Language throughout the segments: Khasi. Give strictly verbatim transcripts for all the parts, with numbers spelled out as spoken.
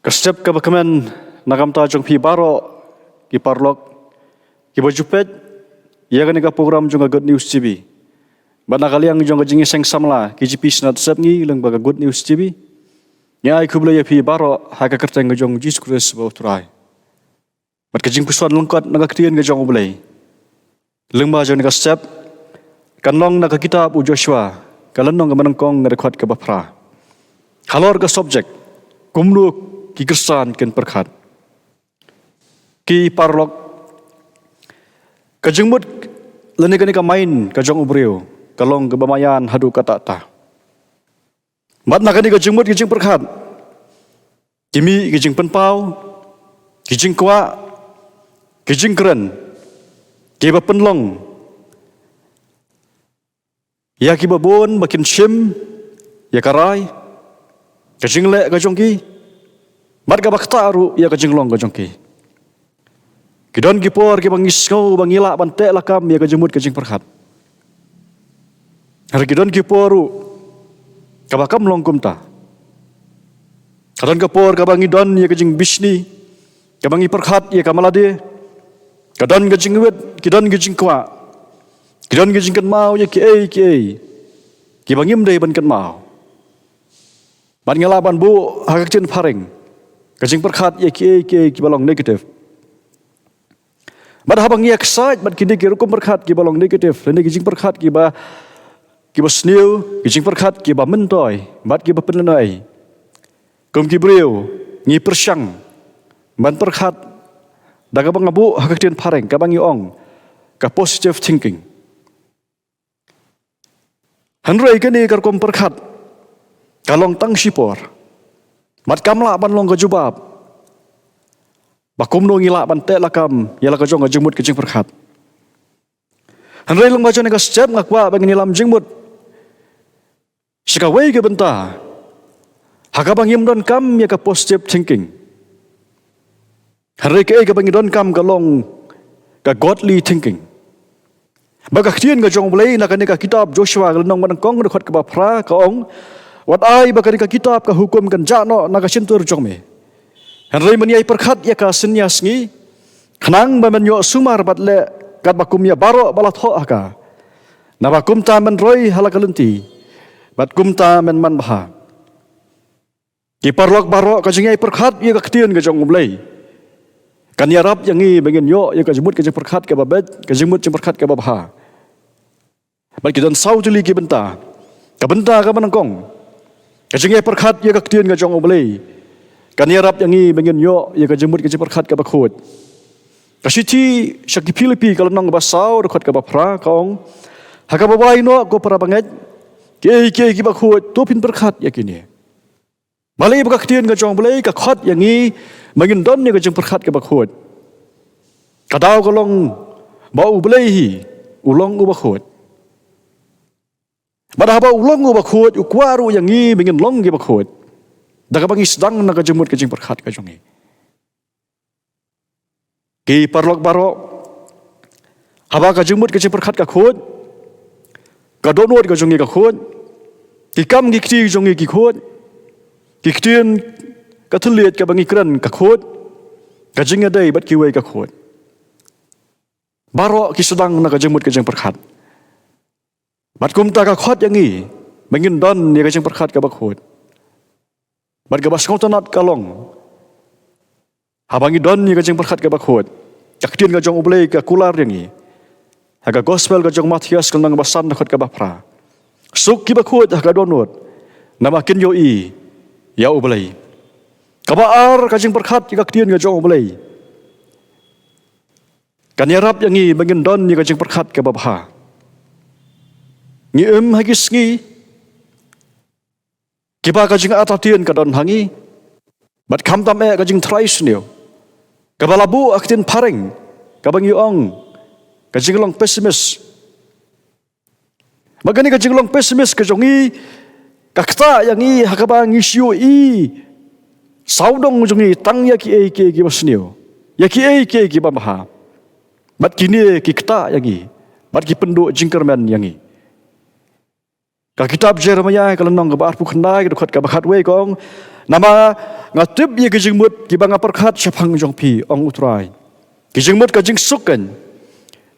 Ka step kaba kmen na ka bynta jong phi baroh ki paralok kiba ju peit ïa kane ka program jong ka Good News T V. Bad na ka liang jong ka jingïaseng samla K J P Synod Sepngi lyngba ka Good News T V, ngi ai khublei ïa phi baroh ha ka kyrteng ka jong U Jisu Khrist uba U Trai. Bad ka jingpyrshang lyngkot na ka ktien ka jong U Blei lyngba jong kane ka step kan long na ka kitab u Joshua, ka lynnong kaba nyngkong, ka dkhot kaba phra, halor ka subject: Kumno ki Khristan kin pyrkhat. Ki paralok, ka jingmut lane kane ka mind ka jong u briew ka long kaba maïan haduh katta katta. Bad na kane ka jingmut ki jingpyrkhat ki mih ki jingpynpaw, ki jingkwah, ki jingkren kiba pynlong ïa kiba bun ba kin shim ïa ka rai, ka jingleh ka jong ki, bad kaba ktah ruh ïa ka jinglong ka jong ki. Ki don ki por kiba ngi sngew ba ngi lah ban teh lakam ïa ka jingmut ka jingpyrkhat. Hynrei ki don ki por ruh kaba kam long kumta. Ka don ka por kaba ngi don ïa ka jingbishni, kaba ngi pyrkhat ïa ka malade. Ka don ka jingwit, ki don ka jingkwah, ki don ka jingkynmaw ïa kiei kiei kiba ngim dei ban kynmaw. Bad ngi lah ban buh ha ka ktien phareng ka jingpyrkhat ïa kiei kiei kiba long negative. Bad haba ngi excite bad kine ki rukom pyrkhat kiba long negative lane ki jingpyrkhat kiba, kiba sniew, ki jingpyrkhat kiba myntoi bad kiba pynlehnohei, kum ki briew ngi pyrshang ban pyrkhat da kaba nga buh ha ka ktien phareng, kaba ngi ong ka positive thinking. Hynrei kane ka rukom pyrkhat ka long tang shipor, bad kam lah ban long ka jubab ba kumno ngi lah ban teh lakam ïa la ka jong ka jingmut ka jingpyrkhat. Hynrei lyngba jong kane ka step nga kwah ba ngin ïalam jingmut sha kawei ka bynta ha kaba ngim donkam ïa ka positive thinking. Hynrei kaei kaba ngi donkam ka long ka godly thinking. Ba ka ktien ka jong U Blei na kane ka kitab Joshua ka lynnong ba nyngkong, ka dkhot kaba phra, ka ong: Wat ai ba kane ka kitab ka hukum kan jah noh na ka shyntur jong me. Hynrei men ïai pyrkhat ïa ka synñia sngi, khnang ba men ïoh sumar bad leh katba kum ïa baroh ba la thoh ha ka. Naba kumta men roi ha la ka lynti, bad kumta men manbha. Ki paralok baroh, ka jingïai pyrkhat ïa ka ktien ka jong U Blei kan ïarap ïa ngi ba ngin ïoh ïa ka jingmut ka jingpyrkhat kaba beit, ka jingmut jingpyrkhat kaba bha. Bad ki don saw tylli ki bynta. Ka bynta kaba nyngkong, ka jingïai pyrkhat ïa ka ktien ka jong U Blei kan ïarap ïa ngi ba ngin ïoh ïa ka jingmut ka jingpyrkhat kaba khuid. Ka shithi sha ki Philippi ka lynnong kaba saw, dkhot kaba phra, ka ong: Ha kaba wai noh, ko para bangeit, kiei kiei kiba khuid, to phin pyrkhat ïa kine. Balei? Ba ka ktien ka jong U Blei ka khot ïa ngi ba ngin don ïa ka jingpyrkhat kaba khuid. Ka daw ka long ba U Blei hi u long uba khuid. Bad haba u long uba khuid, u kwah ruh ïa ngi ba ngin long kiba khuid da kaba ngi sdang na ka jingmut ka jingpyrkhat ka jong ngi. Ki paralok baroh, haba ka jingmut ka jingpyrkhat ka khuid, ka dohnud ka jong ngi ka khuid, ki kam ki kti jong ngi ki khuid, ki ktien ka thylliej kaba ngi kren ka khuid, ka jingïadei bad kiwei ka khuid. Baroh ki sdang na ka jingmut ka jingpyrkhat. Bad kumta ka khot ïa ngi ba ngin don ïa ka jingpyrkhat kaba khuid. Bad kaba sngewtynnat ka long, haba ngi don ïa ka jingpyrkhat kaba khuid, ka ktien ka jong U Blei ka kular ïa ngi ha ka Gospel ka jong u Mathaios ka lynnong ba san, dkhot kaba phra: Suk kiba khuid ha ka dohnud, namar kin ïohi ïa U Blei. Kaba ar, ka jingpyrkhat ïa ka ktien ka jong U Blei kan ïarap ïa ngi ba ngin don ïa ka jingpyrkhat kaba bha. Ngi im ha ki sngi kiba ka jingartatien ka don ha ngi, bad khamtam eh ka jingtrai sniew, kaba la buh ha ka ktien phareng kaba ngi ong ka jinglong pessimist. Bad kane ka jinglong pessimist ka jong ngi ka ktah ïa ngi ha kaba ngi shu ïohi sawdong jong ngi tang ïa kiei kiei kiba sniew, ïa kiei kiei kiba bha. Bad kine ki ktah ïa ngi bad ki pynduh jingkyrmen ïa ngi. Ka kitab Jeremaïah ka lynnong kaba arphew khyndai, ka dkhot kaba khatwei, ka ong: Namar nga tip ïa ki jingmut kiba nga pyrkhat shaphang jong phi, ong U Trai, ki jingmut ka jingsuk kan,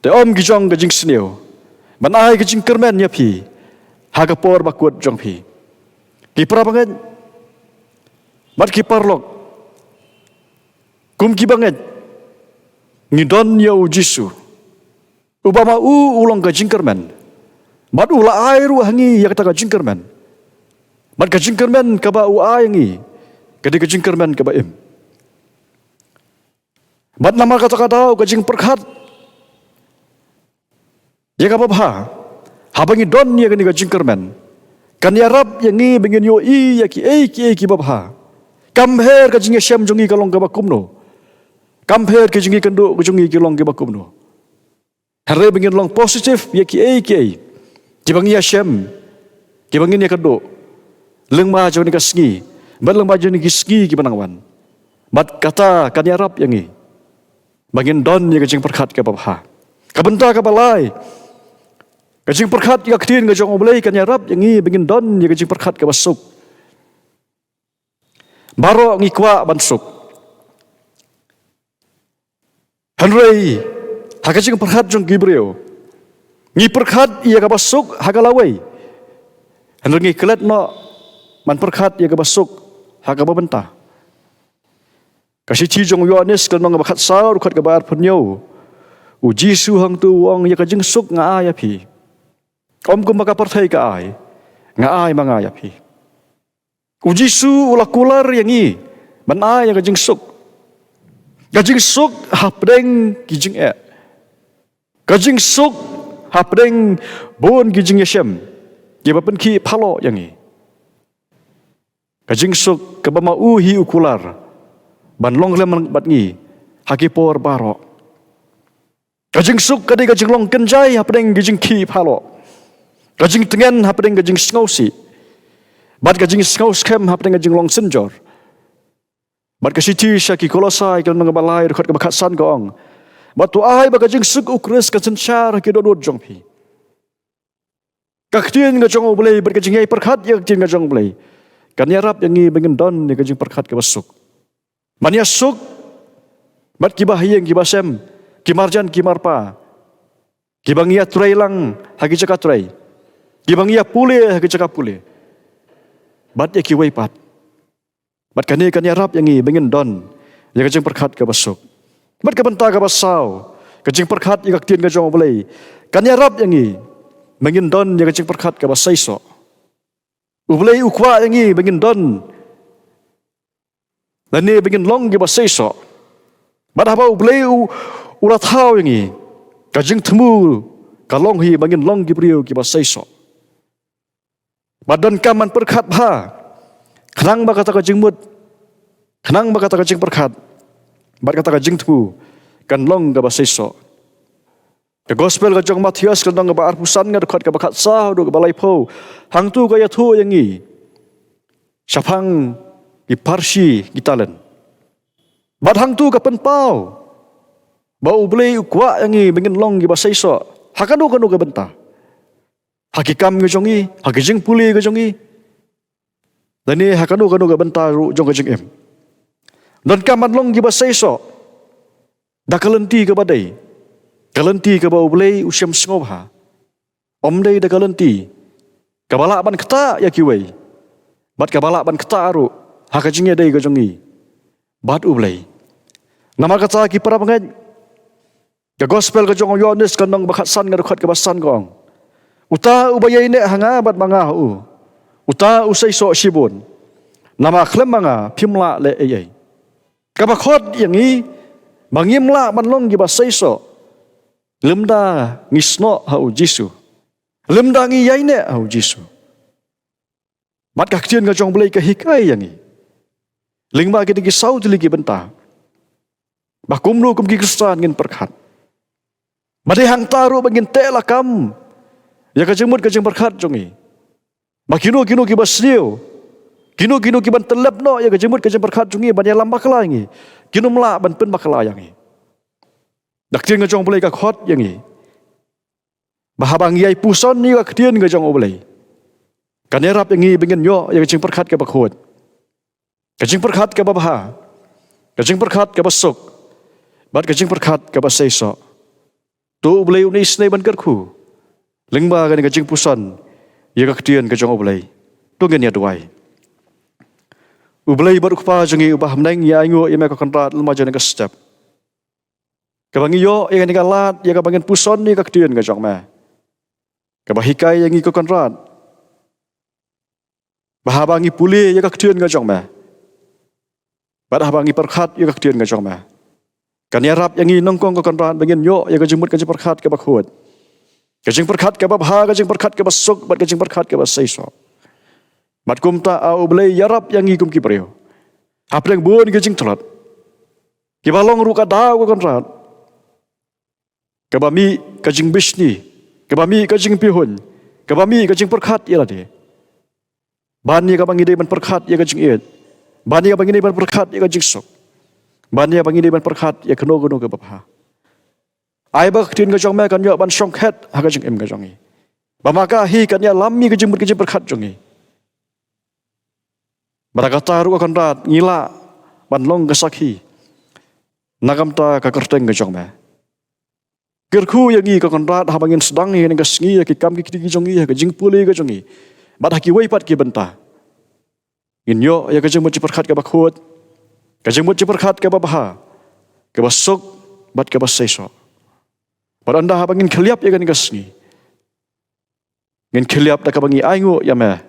te ym ki jong ka jingsniew, ban ai ka jingkyrmen ïa phi ha ka por bakut jong phi. Ki parabangeit bad ki paralok, kum ki bangeit, ngi don ïa U Jisu, uba ma u u long ka jingkyrmen, bad u la ai ruh ha ngi ïa kata ka jingkyrmen. Bad ka jingkyrmen kaba u ai ha ngi ka dei ka jingkyrmen kaba im. Bad namar kata ka daw ka jingpyrkhat ïa kaba bha, haba ngi don ïa kane ka jingkyrmen, kan ïarap ïa ngi ba ngin ïohi ïa kiei kiei kiba bha. Kam pher ka jingïashem jong ngi ka long kaba kumno, kam pher ka jingïakynduh ka jong ngi ka long kaba kumno. Hynrei ba ngin long positive ïa kiei kiei kiba ngi ïashem, kiba ngin ïakynduh lyngba jong kane ka sngi bad lyngba jong kine ki sngi kiba nang wan. Bad kata kan ïarap ïa ngi ba ngin don ïa ka jingpyrkhat kaba bha. Ka bynta kaba lai, ka jingpyrkhat ïa ka ktien ka jong U Blei kan ïarap ïa ngi ba ngin don ïa ka jingpyrkhat kaba suk. Baroh ngi kwah ban suk. Hynrei ha ka jingpyrkhat jong ki briew, ngi pyrkhat ïa kaba suk ha ka lawei, hynrei ngi klet noh ban pyrkhat ïa kaba suk ha kaba bynta. Ka shithi jong u Ïoannis ka lynnong kaba khatsaw, dkhot kaba arphew hynñiew, U Jisu hangto u ong, ïa ka jingsuk nga ai ïa phi. Ym kumba ka pyrthei ka ai, nga ai ma nga ïa phi. U Jisu u la kular ïa ngi ban ai ïa ka jingsuk. Ka jingsuk hapdeng ki jingeh. Ka jingsuk hapdeng bun ki jingïashem kiba pynkhih phalok ïa ngi. Ka jingsuk kaba ma u hi u kular ban long lem bad ngi ha ki por baroh. Ka jingsuk ka dei ka jinglong kynjai hapdeng ki jingkhih phalok, ka jingtngen hapdeng ka jingsngewsih, bad ka jingsngewskhem hapdeng ka jinglong synjor. Bad ka shithi sha ki Kolosai ka lynnong kaba lai, dkhot kaba khatsan ka ong, bad to ai ba ka jingsuk U Khrist kan synshar ha ki dohnud jong phi. Ka ktien ka jong U Blei bad ka jingïai pyrkhat ïa ka ktien ka jong U Blei kan ïarap ïa ngi ba ngin don ïa ka jingpyrkhat kaba suk. Ban ïasuk bad kiba ha ïing kiba sem, ki marjan ki marpa, kiba ngi ïatrei lang ha ki jaka trei, kiba ngi ïapule ha ki jaka pule, bad ïa kiwei pat. Bad kane kan ïarap ïa ngi ba ngin don ïa ka jingpyrkhat kaba suk. Bad ka bynta kaba saw, ka jingpyrkhat ïa ka ktien ka jong U Blei kan ïarap ïa ngi ba ngin don ïa ka jingpyrkhat kaba seisoh. U Blei u kwah ïa ngi ba ngin don lane ba ngin long kiba seisoh. Bad haba U Blei u, u la thaw ïa ngi, ka jingthmu ka long hi ba ngin long ki briew kiba seisoh. Bad donkam ban pyrkhat bha khnang ba kata ka jingmut, khnang ba kata ka jingpyrkhat bad kata ka jingthmu kan long kaba seisoh. Ka Gospel ka jong u Mathaios ka lynnong kaba arphew san, ka dkhot kaba khatsaw haduh kaba laiphew, hangto ka ïathuh ïa ngi shaphang ki pharshi ki talent. Bad hangto ka pynpaw ba U Blei u kwah ïa ngi ba ngin long kiba seisoh ha kano kano ka bynta, ha ki kam ka jong ngi, ha ki jingpule ka jong ngi, lane ha kano kano ka bynta ruh jong ka jingim. Donkam ban long kiba seisoh da ka lynti kaba dei, ka lynti kaba U Blei u shem sngewbha. Ym dei da ka lynti kaba lah ban ktah ïa kiwei, bad kaba lah ban ktah ruh ha ka jingïadei ka jong ngi bad U Blei. Namar kata ki parabangeit, ka Gospel ka jong u Ïoannis ka lynnong ba khatsan, ka dkhot kaba san ka ong, uta uba ïaineh ha nga bad ma nga ha u, uta u seisoh shibun. Namar khlem ma nga phim lah leh ei ei. Kaba khot ïa ngi ba ngim lah ban long kiba seisoh lymda ngi snoh ha U Jisu, lymda ngi ïaineh ha U Jisu. Bad ka ktien ka jong U Blei ka hikai ïa ngi lyngba kine ki saw tylli ki bynta ba kumno kum ki Khristan ngin pyrkhat. Ba dei hangta ruh ba ngin teh lakam ïa ka jingmut ka jingpyrkhat jong ngi, ba kino kino kiba sniew, kino kino kiban tyllep noh ïa ka jingmut ka jingpyrkhat jong ngi ban ïalam bakla ïa ngi, kin ym lah ban pynbakla ïa ngi. Da ka ktien ka jong U Blei ka khot ïa ngi ba haba ngi ïai puson ïa ka ktien ka jong U Blei, kan ïarap ïa ngi ba ngin ïoh ïa ka jingpyrkhat kaba khuid. Ka jingpyrkhat kaba bha, ka jingpyrkhat kaba suk, bad ka jingpyrkhat kaba seisoh. To U Blei un isynei ban kyrkhu lyngba kane ka jingpuson ïa ka ktien ka jong U Blei. To ngin ïa duwai. U Blei bad U Kpa jong ngi uba ha bneng, ngi ainguh ïa me ko Kynrad lem ha kane ka step, kaba ngi ïoh ïa kane ka lad ïa kaba ngin puson ïa ka ktien ka jong me, kaba hikai ïa ngi ko Kynrad ba haba ngi pule ïa ka ktien ka jong me, bad haba ngi pyrkhat ïa ka ktien ka jong me, kan ïarap ïa ngi nyngkong ko Kynrad ba ngin ïoh ïa ka jingmut ka jingpyrkhat kaba khuid, ka jingpyrkhat kaba bha, ka jingpyrkhat kaba suk, bad ka jingpyrkhat kaba seisoh. Bad kumta, A U Blei, ïarap ïa ngi kum ki briew hapdeng bun ki jingtlot, kiba long ruh ka daw ko Kynrad, kaba mih ka jingbishni, kaba mih ka jingpihuiñ, kaba mih ka jingpyrkhat ïa lade, ban ïa kaba ngi dei ban pyrkhat ïa ka jingïeit, ban ïa kaba ngi dei ban pyrkhat ïa ka jingsuk, ban ïa kaba ngi dei ban pyrkhat ïa kano kano kaba bha. Ai ba ka ktien ka jong me kan ïoh ban shongkhet ha ka jingim ka jong ngi, ba ma ka hi kan ïalam ïa ka jingmut ka jingpyrkhat jong ngi. Bad da kata ruh ko Kynrad, ngi lah ban long ka sakhi na ka bynta ka kyrteng ka jong me. Kyrkhu ïa ngi ko Kynrad, haba ngin sdang ïa kane ka sngi ïa ki kam ki kti ki jong ngi, ïa ka jingpule ka jong ngi, bad ha kiwei pat ki bynta, ngin ïoh ïa ka jingmut jingpyrkhat kaba khuid, ka jingmut jingpyrkhat kaba bha, kaba suk, bad kaba seisoh. Bad ynda haba ngin khylliap ïa kane ka sngi, ngin khylliap da kaba ngi ainguh ïa me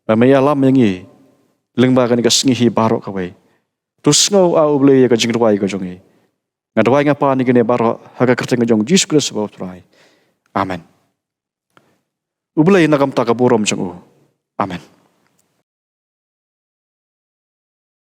ba me ïalam ïa ngi lyngba kane ka sngi hi baroh kawei. To sngew, A U Blei, ïa ka jingduwai ka jong ngi. Nga duwai, nga pan ïa kine baroh ha ka kyrteng ka jong U Jisu Khrist uba U Trai. Amen. U Blei un ai ka burom jong u. Amen.